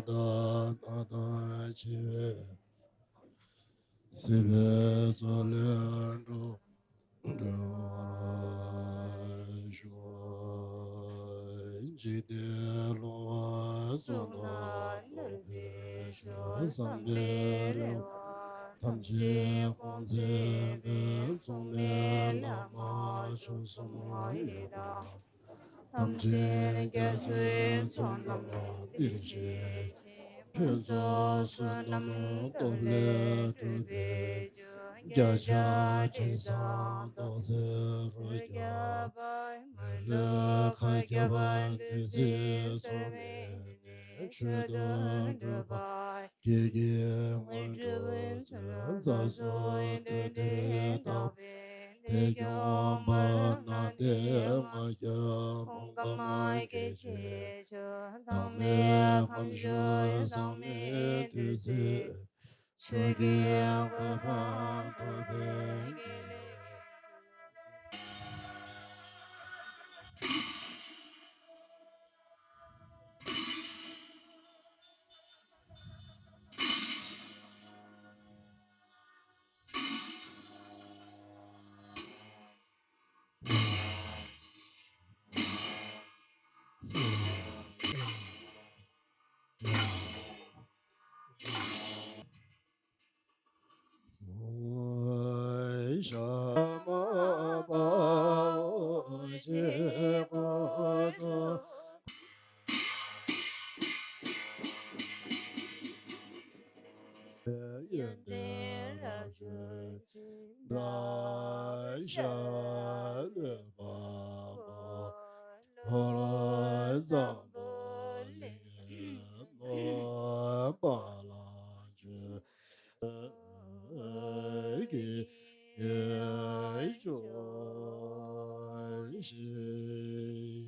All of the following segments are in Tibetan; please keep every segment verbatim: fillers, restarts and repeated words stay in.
ད་ན་དང་འཆི་བའི་སྲིད་པའི་མཚོ་ལས་འགྲོ་འགྲོ་བར་ཤོག་འཇིག་རྟེན་ལོང་བ་སོགས་ལ་སློབ་པའི་ཆོས་བསམ་པའི་རེ་བ་ཐམས་ཅད་སྐོང་མཛད་པའི་མཚུངས་མེད་བླ་མ་མཆོག་གསུམ་ཡི་དམ། ཐམས་ཅད་རྒྱ་མཚོའི་མཚོ་རྣམས་འདིར་བྱོན་ཅིག་ཕུན་ཚོགས་བསོད་ནམས་སྟོབས་ལས་གྲུབ་པའི་རྒྱ་ཆེན་དྲི་བཟང་ཐོག་བརྩེགས་རོ་བརྒྱ་པ། མི་ལུས་མཁའ་ཁྱབ་བདུད་རྩིའི་མཚོ་མེ་ནས་མཆོད་དོ་འགྲུབ་པ། ཀྱེ་ཀྱེ་དངོས་གྲུབ་མཚོན་རྩ་སོགས་འདུས་འདིར་བཏགས་པའི། དེ་སྐྱོང་བར་སྣང་སྟེ་ང་རྒྱལ་ཕུང་ཁམས་སྐྱེ་མཆེད་ཆོས་དང་མེད་ཁམས་སྤྱོད་ཟག་མེད་བདུད་རྩིའི་ཆོས་ཀྱི་གོ་འཕང་ཐོབ་པའི་དགེ་ལེགས། ཤ་མ་པའོ་ཆེ་གོ་ཏོ། ཡོན་ཏན་རབ་བརྗོད་ཅིང་། བཛྲ་ཤ་ལོ་པ་པོ། ལྷོ་ལྷོ་འཛམ་བུ་གླིང་ནོར་བ་ལ་བཅོལ་གྱི་ཡོན་ལྕོགས་ཤིག་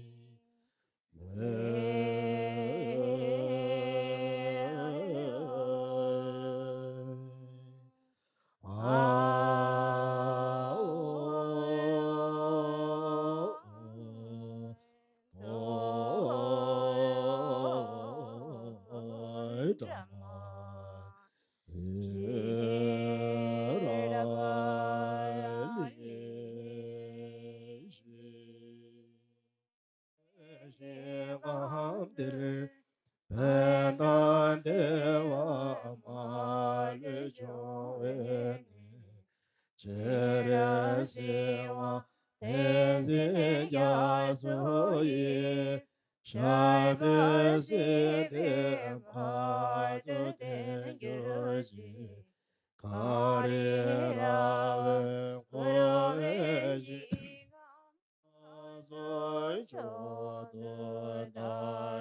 ཞིང་ཁམས་འདིར་ཕན་དང་བདེ་བ་མ་ལུས་འབྱུང་བའི་གནས། སྤྱན་རས་གཟིགས་དབང་བསྟན་འཛིན་རྒྱ་མཚོ་ཡི། ཞབས་པད་སྲིད་མཐའི་བར་དུ་བརྟན་གྱུར་ཅིག་གངས་རི་ར་བས་བསྐོར་བའི་ཞིང་ཁམས། ཕྱོགས་བཅུ་དུས་མཐའ་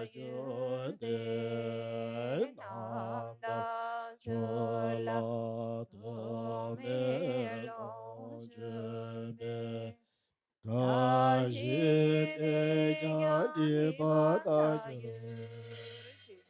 རྒྱུན་བརྟན། རྣམ་དག་ཆོས་ལ་ཐོགས་མེད་ལོངས་སྤྱོད་པའི། བཀྲ་ཤིས་དེས་ཀྱང་སྒྲིབ་པ་དག་གྱུར་ཅིག་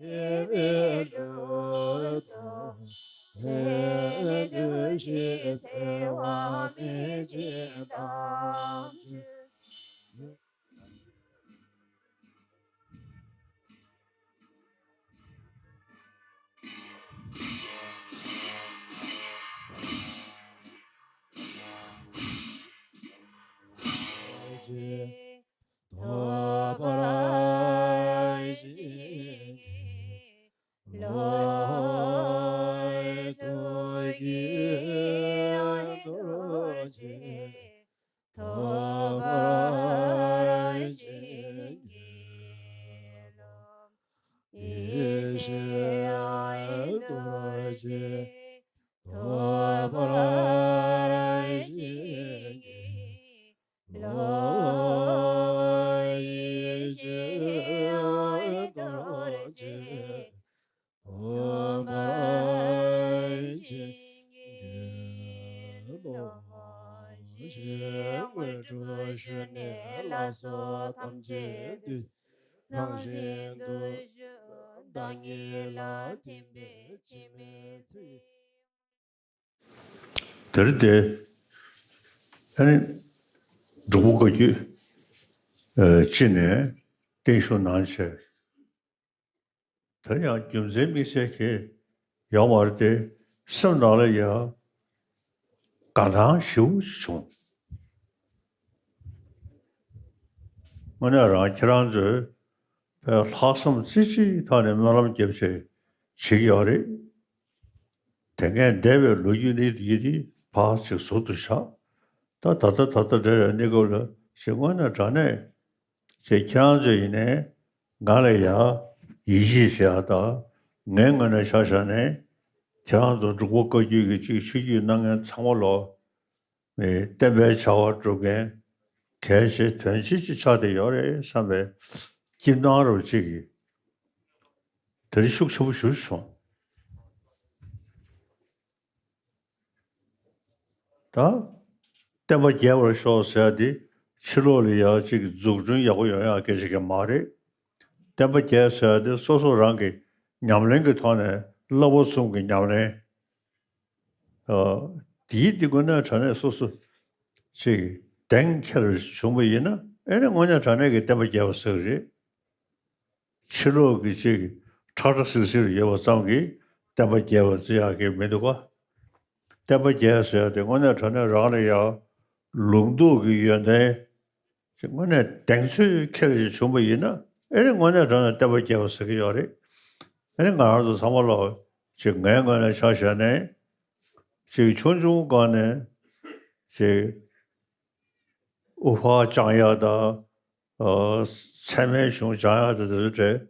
ཞི་བའི་ལུས་དང་ལྡན་འདུ་ཤེས་འཚེ་བ་མེད་ཅིང་དམ་ཆོས། ཐོབ་པར་བྱིན་གྱིས་རློབས། ཐུགས་རྒྱུད་རྡོ་རྗེ་ཐོབ་པར་བྱིན་གྱིས་རློབས། ཡེ་ཤེས་རྡོ་རྗེ་ཐོབ་པར་བྱིན་གྱིས་རློབས། ཡེ་ཤེས་རྡོ་རྗེ་ཐོབ་པར་བྱིན་གྱིས་རློབས། ཞེས་དངོས་གྲུབ་ཞུས་ནས་ལགས་སོ། ཐམས་ཅད་འདི་རང་བཞིན་དུ་ཞུགས། བདག་ཉིད་ལ་ཐིམ་པས་འཆི་མེད་ཚེ། དེར་ཏེ། ཨ་ནི། འབྲུག་པ་བཀའ་བརྒྱུད། ཨ། སྤྱི་ནས་བརྟན་བཞུགས་གནང་བྱས། དེ་ཡང་རྒྱུ་མཚན་དམིགས་བསལ་གྱི་ཡོད་མ་རེད་དེ། སེམས་ནང་ལ་ཡང་དགའ་སྣང་ཞེ་པོ་ཅིག་བྱུང་། དངོས་གནས་རང་ཁྱེད་རང་ཚོས་ལྷག་བསམ་རྩེ་གཅིག་ཐོག་ནས་སྨོན་ལམ་རྒྱབ་བྱས་བྱེད་ཀྱི་ཡོད་རེད། དེ་སྔའི་འདས་པའི་ལོ་རྒྱུས་ནི་ཡིན་དེ་ཕར་ཅིག་ཟུར་དུ་བཞག། ད་ད་ལྟ་ད་ལྟ་འབྲེལ་བའི་གནས་སྐབས་ལ་ཞེས་དངོས་གནས་དྲང་གནས་ཅེས་ཁྱེད་རང་ཚོ་ཡིན་ནའི་ང་ལ་ཡ་ཡིད་ཆེས་བྱེད་ཡ་དང་། ངའི་ངོས་ནས་ཆ་བཞག་ནས་ཁྱེད་རང་ཚོ་འབྲུག་པ་བཀའ་བརྒྱུད་ཀྱི་ཅིག་ཆོས་བརྒྱུད་གནང་མཁན་ཚང་མ་ལོ། བསྟན་པའི་བྱ་བ་སྒྲུབ་མཁན་གལ་ཆེ་དོན་ཆེ་ཅིག་ཆགས་བསྡད་ཡོད་རེད་བསམ་པའི་སྐྱིད་སྣང་རུ་ཅིག་གིས་དེ་རིང་ཤུགས་ཆེན་པོ་ཞུ་བྱུང་། ད། བསྟན་པ་རྒྱས་པར་ཤོག་ཟེར་ཡ་དེ་ཕྱི་ལོགས་ལ་ཡ་ཅིག་འཛུགས་སྐྲུན་ཡག་པོ་ཡོང་ཡ་སྐད་ཆ་གི་མ་རེད། བསྟན་པ་རྒྱས་ཟེར་ཡ་དེ་སོ་སོ་རང་གི་ཉམས་ལེན་གྱི་ཐོག་ནས་བསླབ་པ་གསུམ་གྱི་ཉམས་ལེན། ཨ། དེའི་དེ་དངོས་གནས་དྲང་གནས་སོ་སོ་ཅིག་གདེང་འཁེལ་བྱུང་བ་ཡིན་ན། ཨེ་ནི་དངོས་གནས་དྲང་གནས་ཀྱི་བསྟན་པ་རྒྱས་པ་ཟེར་གི་རེད། ཕྱི་ལོགས་ཀྱི་ཅིག་ཁྲ་ཁྲ་སིལ་སིལ་ཡོད་པ་ཙམ་གྱིས་བསྟན་པ་རྒྱས་པ་བརྩི་ཡག་གི་མི་འདུག་ག། བསྟན་པ་རྒྱས་ཟེར་ཡ་དེ་དངོས་གནས་དྲང་གནས་རང་ལ་ཡང་ལུང་རྟོགས་ཀྱི་ཡོན་ཏན་ཅིག་དངོས་གནས་གདེང་ཚོད་འཁེལ་ཞིག་བྱུང་བ་ཡིན་ན། ཨེ་ནི་དངོས་གནས་དྲང་གནས་བསྟན་པ་རྒྱས་པ་ཟེར་གྱི་ཡོད་རེད། ཨེ་ནི་ང་རང་ཚོ་ཚང་མ་ལོ་ཅིག་ངའི་ངོས་ནས་ཆ་བཞག་ནས་ཅིག་ཆུང་ཆུང་སྒང་ནས་ཅིག་དབུ་ཕར་བཅང་ཡག་དང་། ཨ། ཚད་མའི་གཞུང་སྦྱང་ཡག་དང་དེ་ཚོ་གྲས།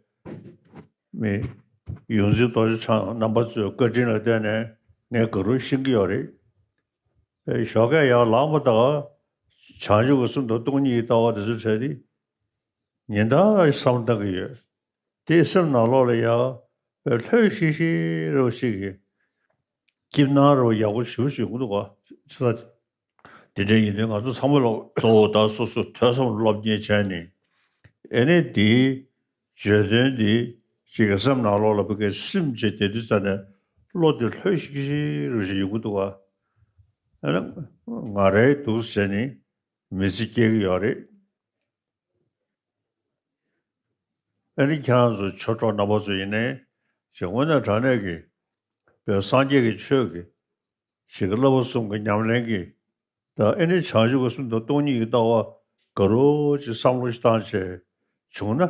མི་ཡོངས་འཛིན་རྡོ་རྗེ་འཆང་རྣམ་པ་ཚོའི་བཀའ་དྲིན་ལ་བརྟེན་ནས་ངས་ག་རུ་ཤེས་ཀྱི་ཡོད་རེད། ཨེ། ཞོགས་ཀས་ཡར་ལངས་པ་དང་བྱང་ཆུབ་ཀྱི་སེམས་དང་སྟོང་ཉིད་ཀྱི་ལྟ་བ་དེ་ཚོ་གྲས་དེ་ཉིན་ལྟར་བསམ་བློ་བཏང་གི་ཡོད། དེས་སེམས་ནང་ལོགས་ལ་ཡང་ལྷོད་ཤིག་ཤིག་རོ་ཞིག་གི་སྐྱིད་སྣང་རོ་ཡག་པོ་ཞུ་ཞུ་གི་འདུག་ག། ཆ་ཚང་དེ་འདྲ་ཡིན་དུས་ང་ཚོ་ཚང་མ་ལ་གཙོ་བོ་ད་སོ་སོ་ཐོས་བསམ་སློབ་གཉེར་བྱས་ནས། ཨེ་ནས་དེའི་བརྗོད་དོན་འདི་ཅིག་གི་སེམས་ནང་ལོགས་ལ་བུ་གའི་སིམ་བྱས་བསྡད་དུས་ཙ་ནས་བློ་དེ་ལྷོད་ཤིག་ཤིག་རོ་ཞིག་ཡོང་གི་འདུག་ག། ཨེ་ན་ང་རའི་འདུག་ཟེར་ནས་མི་ཚེ་སྐྱེལ་གི་ཡོད་རེད། ཨེ་ནི་ཁྱེད་རང་ཚོ་ཆོས་གྲོགས་རྣམ་པ་ཚོ་ཡིན་ནའི་ཅིག་དངོས་གནས་དྲང་གནས་ཀྱི་བོད་སངས་རྒྱས་ཀྱི་ཆོས་ཀྱི་ཞིག་གི་བསླབ་པ་གསུམ་གྱི་ཉམས་ལེན་གྱི། ད་ཨེ་ནི་བྱང་ཆུབ་ཀྱི་སེམས་དང་སྟོང་ཉིད་ཀྱི་ལྟ་བ་ག་རོ་ཅིག་བསམ་བློ་ཞིག་བཏང་བྱས་བྱུང་ན།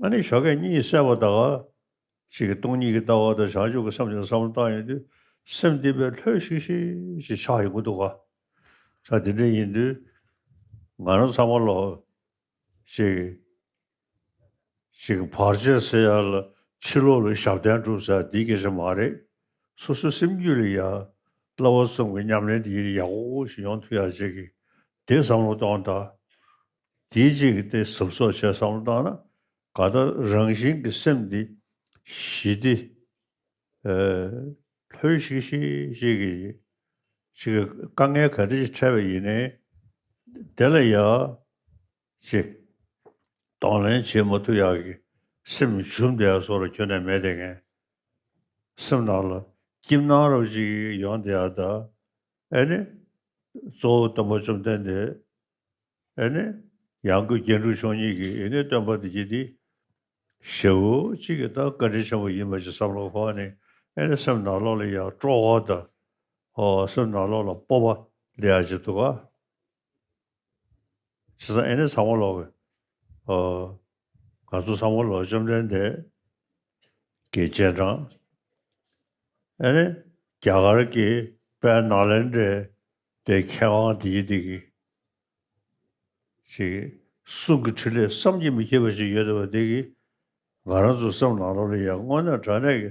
ཨ་ནི་ཞོགས་ཀས་གཉིད་སད་པ་ད་ག་ཅིག་གི་སྟོང་ཉིད་ཀྱི་ལྟ་བ་དང་བྱང་ཆུབ་ཀྱི་སེམས་ཀྱི་བསམ་བློ་བཏང་ཡོང་དུས་སེམས་འདི་བས་ལྷོད་ཤིག་ཤིག་ཅིག་ཆགས་ཡོང་གི་འདུག་ག། ད་དེ་འདྲ་ཡིན་དུས་ང་རང་ཚང་མ་ལོ། ཅིག་ཅིག་བར་ཆད་སེལ་ཡ་ལ་ཕྱི་ལོགས་ལ་ཞབས་བརྟན་སྒྲུབ་ཟེར་འདི་སྐད་ཆ་མ་རེད། སོ་སོའི་སེམས་རྒྱུད་ལ་ཡ་བསླབ་པ་གསུམ་གྱི་ཉམས་ལེན་འདི་ཡག་པོ་ཞིག་ཡོང་ཐུབ་ཡ་ཅིག་གི་དེ་བསམ་བློ་གཏོང་དང་། དེའི་ཅིག་གི་དེ་གཟབ་གཟབ་བྱས་བསམ་བློ་བཏང་ན་ག་ད་རང་བཞིན་གྱི་སེམས་འདི་ཞི་སྟེ། ལྷོད་ཤིག་ཤིག་ཤིག་གི་ཅིག་གི་དཀའ་ངལ་ག་འདྲ་ཞིག་འཕྲད་པ་ཡིན་ནའི་དེ་ལ་ཡ། ཅིག་གདོང་ལེན་བྱེད་མ་ཐུབ་ཡག་གི་སེམས་ཞུམ་བསྡད་ཡ་བཟོ་འདྲ་ཁྱོན་ནས་མེད་དེ་ངས། སེམས་ནང་ལ་སྐྱིད་སྣང་རོ་ཅིག་ཡོང་བསྡད་ཡ་ད། ཨེ་ནི། གཙོ་བོ་སྟོན་པ་བཅོམ་ལྡན་འདས། ཨེ་ནི། ཡང་སྒོས་རྒྱན་དྲུག་མཆོག་གཉིས་ཀྱི་ཨེ་ནི་སྟོན་པ་འདི་གྱིས་འདི། ཞེ་པོ་ཅིག་གི་ད་བཀའ་དྲིན་ཆེན་པོ་ཡིན་པ་ཞིག་བསམ་བློ་འཁོར་ནས་ཨེ་ནི་སེམས་ནང་ལོགས་ལ་ཡང་སྤྲོ་བ་དང་། ཨོ་སེམས་ནང་ལོགས་ལ་སྤོབས་པ་སླེབས་ཡ་ཅིག་འདུག་ག། བྱས་ཙང་ཨེ་ནི་ཚང་མ་ལོག་གི། ཨོ། ང་ཚོ་ཚང་མ་ལོག་བཅོམ་ལྡན་འདས་ཀྱི་རྗེས་འབྲང་། ཨེ་ནི་རྒྱ་གར་གྱི་དཔལ་ནཱ་ལེནྡྲའི་དེ་མཁས་དབང་དེའི་དེ་གི་ཅིག་གསུང་གི་ཕྲིན་ལས་བསམ་གྱིས་མི་ཁྱབ་པ་ཞིག་ཡོད་བསྡད་པ་དེ་གིས་ང་རང་ཚོ་སེམས་ནང་ལོགས་ལ་ཡང་དངོས་གནས་དྲང་གནས་ཀྱི་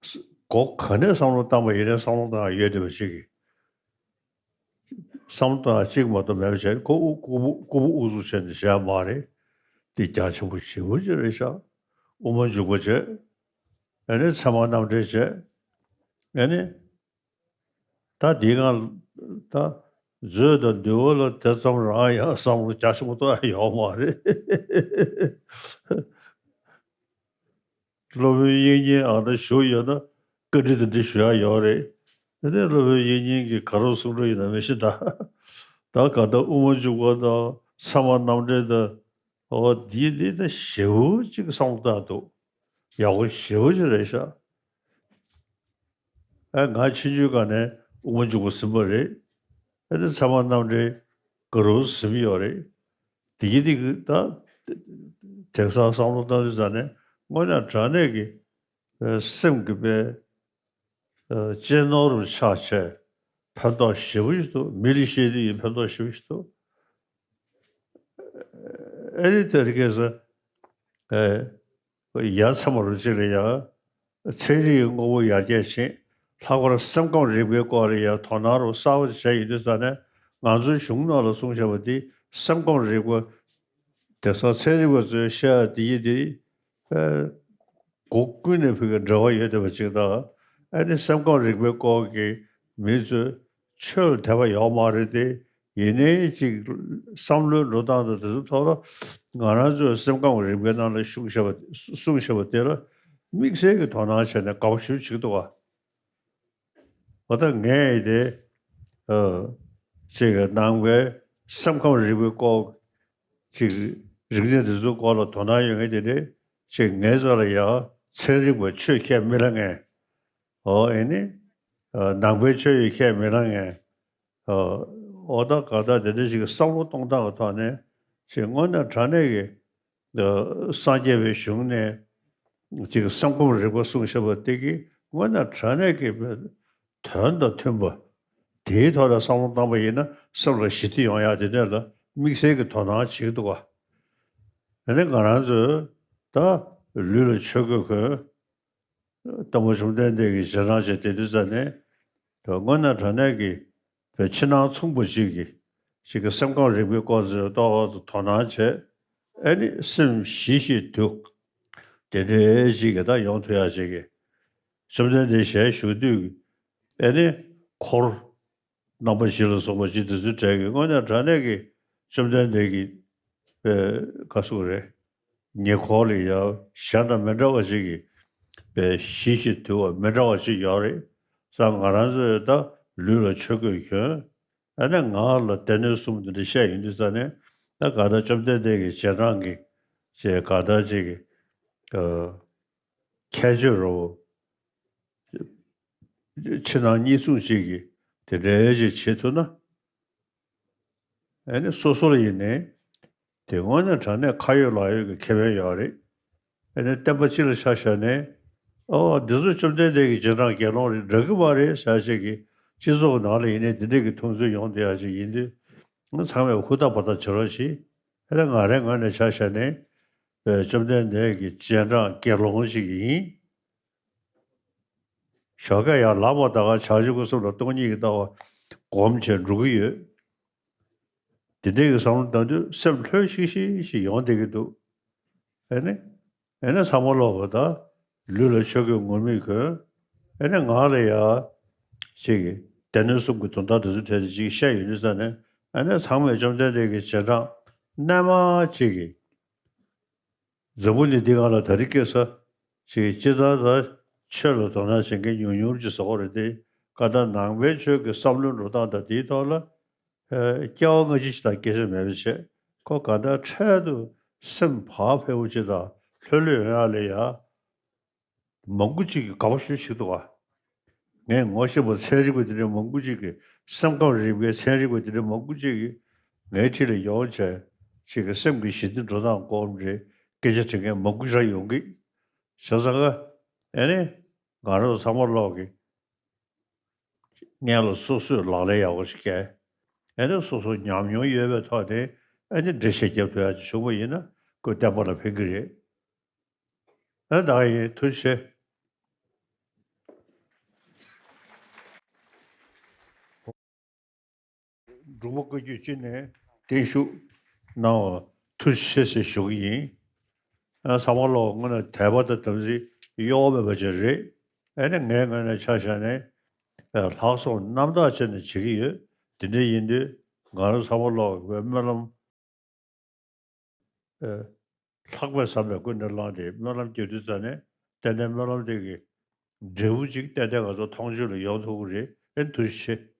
སྒོ་ག་ནས་བསམ་བློ་བཏང་པ་ཡིན་ནའི་བསམ་བློ་བཏང་ཡ་ཡོད་བསྡད་པ་ཞིག་གིས། བསམ་བློ་བཏང་ཡ་གཅིག་མ་གཏོགས་མེད་པ་བྱས་ཁོ་དབུ་ཁུ་བུ་ཁུ་བུ་དབུ་ཚུགས་བྱས་ནས་བྱས་མ་རེད། དེ་རྒྱ་ཆེན་པོ་ཞེ་པོ་ཅིག་རེད་ཤག། དབུ་མ་འཇུག་པ་བྱས། ཨ་ནི་ཚད་མ་རྣམ་འགྲེལ་བྱས། ཨ་ནི། ད་འདིའི་སྒང་ད་ མཛོད་དང་འདུལ་བ་ལ་དེ་ཙམ་རང་ཡང་བསམ་བློ་རྒྱ་ཆེན་པོ་གཏོང་ཡ་ཡོད་མ་རེད། སློབ་དཔོན་དབྱིག་གཉེན་ཨ་ན་བཞུགས་ཡོད་ན་བཀའ་འདྲི་དེ་འདྲི་ཞུ་ཡ་ཡོད་རེད། དེ་ནས་སློབ་དཔོན་དབྱིག་གཉེན་གྱིས་ག་རེ་གསུང་གི་ཡོད་ན་མི་ཤེས་ད། ད་ག་ད་དབུ་མ་འཇུག་པ་དང་ཚད་མ་རྣམ་འགྲེལ་དང་། འོ་འདི་འདི་ད་ཞེ་པོ་ཅིག་བསམ་བློ་བཏང་འདུག་ཡག་པོ་ཞེ་པོ་ཅིག་རེད་ཤག་ཨ་ང་ཆུང་ཆུང་སྒང་ནས་དབུ་མ་འཇུག་པ་ཟིན་པ་རེད། ཨ་ནི་ཚད་མ་རྣམ་འགྲེལ་ག་རུ་ཟིན་ཡོད་རེད། དེ་གི་དེ་གི་ད་དེང་སང་བསམ་བློ་བཏང་དུས་ཙ་ནས་དངོས་གནས་དྲང་གནས་ཀྱི་སེམས་ཀྱི་པའི་གཅེས་ནོར་རུ་ཆགས་བྱས་ཕན་ཐོགས་ཞེ་པོ་ཞིག་འདུག་མི་ལ་བཤད་དུས་ཡིན་ཕན་ཐོགས་ཞེ་པོ་ཞིག་འདུག་ཨ་ནི་དེ་རིགས་སུ་ཡ་མཚན་མ་རུ་གཅིག་ལ་ཡ། ཚན་རིག་གི་དངོས་པོ་ཡར་རྒྱས་ཕྱིན། ལྷག་པར་སེམས་ཁམས་རིག་པའི་སྐོར་ལ་ཡང་དོ་སྣང་རོ་གསར་པ་བྱས་ཡོད་དུས་ཙ་ནས་ང་ཚོའི་གཞུང་ནང་ལ་གསུངས་བཞག་པ་འདི་སེམས་ཁམས་རིག་པ། དེང་སང་ཚན་རིག་པ་ཚོས་བཤད་ཡ་འདི་ཡི་འདི་ཨེ་སྒོ་ཀུན་ནས་ཕུད་ཀྱི་འབྲེལ་བ་ཡོད་བསྡད་པ་ཅིག་དང་། ཨ་ནི་སེམས་ཁམས་རིག་པའི་སྐོར་གྱི་མི་ཚོས་ཆོས་ལ་དད་པ་ཡོད་མ་རེད་དེ། ཡིན་ནའི་ཅིག་བསམ་བློའི་འགྲོ་སྟངས་དང་དེ་ཚོའི་ཐོག་ལ་ང་རང་ཚོའི་སེམས་ཁམས་རིག་པའི་ནང་ལ་ཤུགས་བཞག་པ་གསུངས་བཞག་པ་དེ་ལ་དམིགས་བསལ་གྱི་དོ་སྣང་བྱས་ནས་དགའ་པོ་ཞེ་པོ་བྱེད་ཀྱི་འདུག་བ། འོ་ད་ངས་དེ་ཨ་ཅིག་ནང་པའི་སེམས་ཁམས་རིག་པའི་སྐོར་ཅིག་རིག་གནས་དེ་ཚོའི་སྐོར་ལ་དོ་སྣང་ཡོད་མཁན་དེ་འདྲས་ཅིག་ངའི་རྩ་ལ་ཡ་ཚན་རིག་པ་ཆོས་ཁས་མི་ལེན་མཁན། ཨོ་ཨེ་ནི་ཨ་ནང་པའི་ཆོས་ཡི་ཁས་མི་ལེན་མཁན། ཨོ་ད་ག་ད་དེ་འདྲ་ཞིག་གི་བསམ་བློ་གཏོང་སྟངས་ཀྱི་ཐོག་ནས་ཅིག་དངོས་གནས་དྲང་གནས་ཀྱི་ཨ་སངས་རྒྱས་པའི་གཞུང་ནས་ཅིག་སེམས་ཁམས་རིག་པ་གསུངས་བཞག་པ་དེ་གི་དངོས་གནས་དྲང་གནས་ཀྱི་དོན་དང་མཐུན་པ་དེའི་ཐོག་ལ་བསམ་བློ་བཏང་པ་ཡིན་ན་སེམས་ལ་ཞི་བདེ་ཡོང་ཡག་དེ་འདྲ་ལ་དམིགས་བསལ་གྱི་དོ་སྣང་བྱེད་ཀྱི་འདུག་བ། ཨ་ནི་ང་རང་ཚོས་ད་ལུས་ལ་ཆོས་གོས་གོན། སྟོན་པ་བཅོམ་ལྡན་འདས་ཀྱི་རྗེས་འབྲང་བྱས་དེ་དུས་ཙ་ནས་དངོས་གནས་དྲང་གནས་ཀྱི་བའི་ཕྱི་ནང་མཚུངས་པ་ཅིག་གི་ཅིག་གི་སེམས་ཁམས་རིག་པའི་སྐོར་ཚོའི་ཏོག་ཙམ་དོ་སྣང་བྱས། ཨ་ནི་སེམས་ཞི་ཞིང་དུལ། དེ་འདྲའི་ཅིག་གི་ད་ཡོང་ཐུབ་ཡག་ཅིག་གི་བཅོམ་ལྡན་འདས་ཞལ་བཞུགས་དུས་ཨ་ནི་འཁོར་རྣམ་པ་བཞི་ལ་སོགས་པ་ཅིག་དེ་ཚོའི་གྲས་ཀྱི་དངོས་གནས་དྲང་གནས་ཀྱི་བཅོམ་ལྡན་འདས་ཀྱི་པའི་ག་ཟེར་དགོས་རེད། ཉེ་འཁོར་ལ་ཡང་གཞན་དང་མི་འདྲ་བ་ཞིག་གི་པའི་ཞི་ཞིང་དུལ་བ་མི་འདྲ་བ་ཞིག་ཡོད་རེད། ས་ང་རང་ཚོས་ད་ལུས་ལ་ཆོས་གོས་གྱོན། ཨ་ནི་ངག་ལ་སྡེ་སྣོད་གསུམ་དེ་འདྲ་བཤད་ཡོང་དུས་ཙ་ནས་ད་ག་ད་བཅོམ་ལྡན་འདས་ཀྱི་རྗེས་འབྲང་གི་ཅེས་ག་ད་ཅིག་གི་ཁྱད་ཆོས་རོ། ཕྱི་ནང་གཉིས་མཚུངས་ཤིག་གིས་དེ་འདྲའི་ཞིག་བྱེད་ཐུབ་ན། ཨ་ནི་སོ་སོ་ལ་ཡིན་ནའི་དེ་དངོས་གནས་དྲང་གནས་ཁ་ཡོད་ལག་ཡོད་ཀྱི་ཁེ་ཕན་ཡོད་རེད། ཨ་ནི་བསྟན་པ་སྤྱི་ལ་ཆ་བཞག་ནས་ཨོ་འདི་ཚོ་བཅོམ་ལྡན་འདས་ཀྱི་རྗེས་འབྲང་དགེ་སློང་རེད་འདྲ་གི་མ་རེད་ཟེར་ཞིག་གིས་སྤྱི་ཚོགས་ནང་ལ་ཡིན་ནའི་འདི་འདྲས་ཀྱི་མཐོང་ཚུལ་ཡོང་བསྡད་ཡག་ཅིག་ཡིན་དུས་ང་ཚང་མས་ཧུར་ཐག་བར་ཐག་བྱེད་རོགས་གྱིས། ཨ་ནི་ང་རའི་ངོས་ནས་ཆ་བཞག་ནས་བཅོམ་ལྡན་འདས་ཀྱི་རྗེས་འབྲང་དགེ་སློང་ཞིག་ཡིན། ཞོགས་ཀས་ཡར་ལངས་པ་ད་ག་བྱང་ཆུབ་ཀྱི་སེམས་ལ་སྟོང་ཉིད་ཀྱི་ལྟ་བ་སྒོམ་བྱས་འགྲོ་གི་ཡོད། དེ་འདྲའི་གི་བསམ་བློ་བཏང་དུས་སེམས་ལྷོད་ཤིག་ཤིག་ཤིག་ཡོང་བསྡད་ཀྱི་འདུག་ཨེ་ནི། ཨེ་ནི་ཚང་མ་ལོག་གི་ད་ལུས་ལ་ཆོས་གོས་ངུར་སྨྲིག་གོན། ཨེ་ནི་ངག་ལ་ཡ་ཅིག་གི་སྡེ་སྣོད་གསུམ་གྱི་དོན་དག་དེ་ཚོ་གྲས་དེ་ཅིག་བཤད་ཡོང་དུས་ཙ་ནས་ཨེ་ནི་ཚང་མས་བཅོམ་ལྡན་འདས་ཀྱི་རྗེས་འབྲང་རྣལ་མ་ཅིག་གི་འཛམ་བུ་གླིང་འདི་སྒང་ལ་ད་རེས་ཁ་སང་ཅིག་སྤྱིར་བཏང་ད་ཆོས་ལ་དོ་སྣང་བྱེད་མཁན་ཉུང་ཉུང་ཅིག་བཟོ་གི་རེད་དེ། ག་ད་ནང་པའི་ཆོས་ཀྱི་བསམ་བློའི་འགྲོ་སྟངས་དང་དེའི་ཐོག་ལ་ཨེ་སྐྱེ་བ་སྔ་ཕྱི་ཞིག་དང་སྐད་ཆ་མེད་པ་བྱས་ཁོ་ག་ད་འཕྲལ་དུ་སེམས་བག་ཕེབས་པོ་ཅིག་དང་ལྷོད་ལྷོད་ཡོང་ཡག་ལ་ཡ། མང་པོ་ཅིག་གིས་དགའ་པོ་ཞེ་པོ་ཞིག་འདུག་བ། ངས་ངོ་ཤེས་པ་ཚན་རིག་པ་དེ་འདྲ་མང་པོ་ཅིག་གིས་སེམས་ཁམས་རིག་པའི་ཚན་རིག་པ་དེ་འདྲ་མང་པོ་ཅིག་གིས་ངའི་འཁྲིས་ལ་ཡོང་བྱས་ཅིག་གི་སེམས་ཀྱི་ཞི་བདེ་འགྲོ་སྟངས་སྐོར་རེ་སྐད་ཆ་དྲི་མཁན་མང་པོ་ཞིག་ཡོང་གི། བྱས་ཙང་ཀ་ཨེ་ནི་ང་རང་ཚང་མ་ལོག་གི་སྔན་ལ་སོ་སོས་ལག་ལེན་ཡག་པོ་ཞིག་བཀལ། ཨེ་ནི་སོ་སོ་ཉམས་མྱོང་ཡོད་པའི་ཐོག་ནས་ཨེ་ནི་འགྲེལ་བཤད་རྒྱབ་ཐུབ་ཡག་ཅིག་བྱུང་བ་ཡིན་ན་ཁོས་བསྟན་པ་ལ་ཕན་གི་རེད། ཨ་ད་ཡིན་ཐུགས་རྗེ་ཆེ། འབྲུག་པ་བཀའ་བརྒྱུད་སྤྱི་ནས་བརྟན་བཞུགས་གནང་བ་ཐུགས་རྗེ་ཆེ་ཞེས་ཞུ་གི་ཡིན། ཨ་ཚང་མ་ལོག་དངོས་གནས་དད་པ་དང་དམ་ཚིག་གཡོ་བ་མེད་པ་ཅིག་རེད། ཨ་ནི་ངའི་ངོས་ནས་ཆ་བཞག་ནས་ལྷག་བསམ་རྣམ་དག་བྱས་ནས་བྱེད་ཀྱི་ཡོད། དེ་འདྲ་ཡིན་དུས་ང་རང་ཚང་མ་ལོག་པའི་སྨོན་ལམ། ཨེ། ལྷག་པའི་བསམ་པས་ཀུན་ནས་བསླངས་ཏེ་སྨོན་ལམ་རྒྱག་དུས་ཙ་ནས་ཏན་ཏན་སྨོན་ལམ་དེ་གི་འབྲས་བུ་ཅིག་ཏན་ཏན་ང་ཚོ་མཐོང་ཆོས་ལ་ཡོང་ཐུབ་ཀྱི་རེད། ཨེ་ཐུགས་རྗེ་ཆེ།